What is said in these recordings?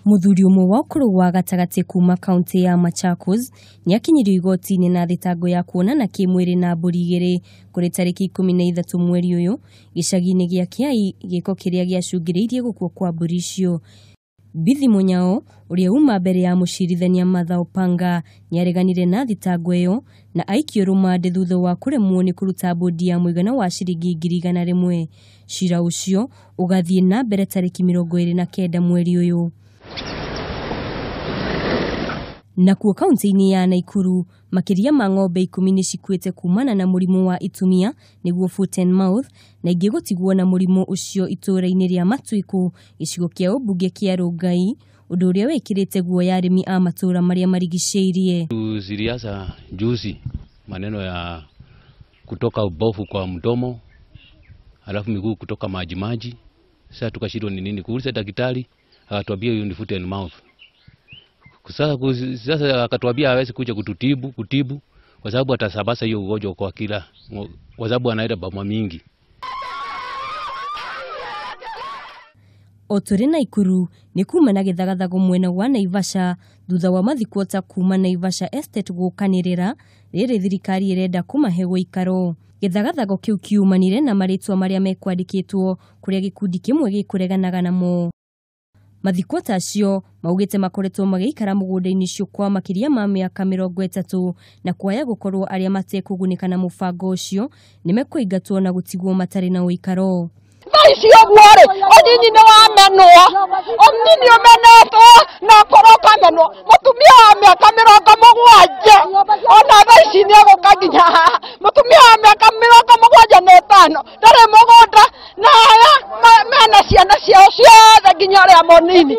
Mũthuri ũmwe wa ũkũrũ wa gatagatĩ kuma kaunti ya Machakos nĩakinyirio igoti-inĩ na thitango ya kuonana kĩmwĩrĩ na mbũri igĩrĩ kũrĩ tarĩki 13 mweri ũyũ gĩcagi-inĩ gĩa Kĩai, gĩko kĩrĩa gĩacũngĩrĩirie gũkua kwa mbũri icio. Bithi Munyao ũrĩa uma mbere ya mũcirithania Martha Opanga nĩareganire na thitango ĩyo na aikio rũmande thutha wa kũremwo nĩ kũruta mbũndi ya mũigana wa ciringi 100,000. Cira ũcio ũgathiĩ na mbere tarĩki 29 mweri ũyũ. Nakuo kaunti-inĩ ya Naikuru makĩria ma ng'ombe 10 nĩ cikuĩte kumana na mũrimũ wa itumia nĩguo foot and mouth, na ingĩ gũtigwo na mũrimũ ũcio itũũra-inĩ rĩa Matuiku gĩcigo kĩa ũmbunge kĩa Rongai, ũndũ ũrĩa wĩkĩrĩte guoya arĩmi a matũũra marĩa marigicĩirie. Zilianza juzi maneno ya kutoka ubofu kwa mdomo, alafu miguu kutoka maji maji. Sasa tukashindwa ni nini, kuuliza daktari akatuambia hiyo ni foot and mouth. Sasa akatuambia hawezi kuja kutibu kwa sababu atasabasa hiyo ugonjwa kwa kila, kwa sababu anaenda boma mingi. O tũrĩ Naikuru nĩ kuma na gĩthagathago mwena wa Naivasha thutha wa mathikota kuma Naivasha Estate gũkanĩrĩra rĩrĩ thirikari ĩrenda kũmahe gũikaro. Gĩthagathago kĩu kiumanire na marĩtwa marĩa mekwandĩkĩtwo kũrĩa gĩkundi kĩmwe gĩkũreganaga namo. Mathikota acio maugĩte makoretwo magĩikara mũgũnda-inĩ ũcio kwa makĩria ma mĩaka 30 na kwaya gũkorwo arĩa matekũgunĩka na mũbango ũcio nĩmekũingatwo na gũtigwo matarĩ na ũikaro. Thaa ici ũguo rĩ, ũnyinyi nĩ wamenwo, ũnyinyi ũmenetwo na ũkorwo ũkamenwo. Mũtumia wa mĩaka 70 ona thaa ici nĩ egũka nginya haha. Mũtumia wa mĩaka 75 ndarĩ mũgũnda, na aya mena ciana ciao ciothe nginya ũrĩa mũnini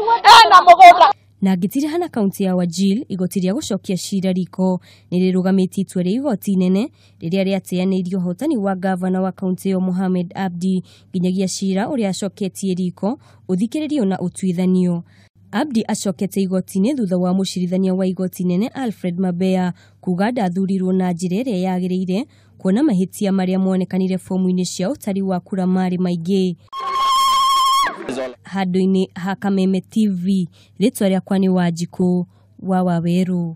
ena mũgũnda. Na ngĩtirihana kaunti ya Wajir, igoti rĩa gũcokia cira riko nĩ rĩrũgamĩtie itua rĩa igoti inene rĩrĩa rĩateanĩirie ũhotani wa gavana wa kaunti ĩyo Mohamed Abdi nginyagia cira ũrĩa acoketie riko ũthikĩrĩrio na ũtuithanio. Abdi acokete igoti-inĩ thutha wa mũcirithania wa igoti inene Alfred Mabea kuga ndathurirwo na njĩra ĩrĩa yagĩrĩire kuona mahĩtia marĩa monekanire fomu-inĩ cia ũtari wa kura marĩ maingĩ. Handũ-inĩ ha Kameme TV, rĩtwa rĩakwa nĩ Wanjikũ wa Wawerũ.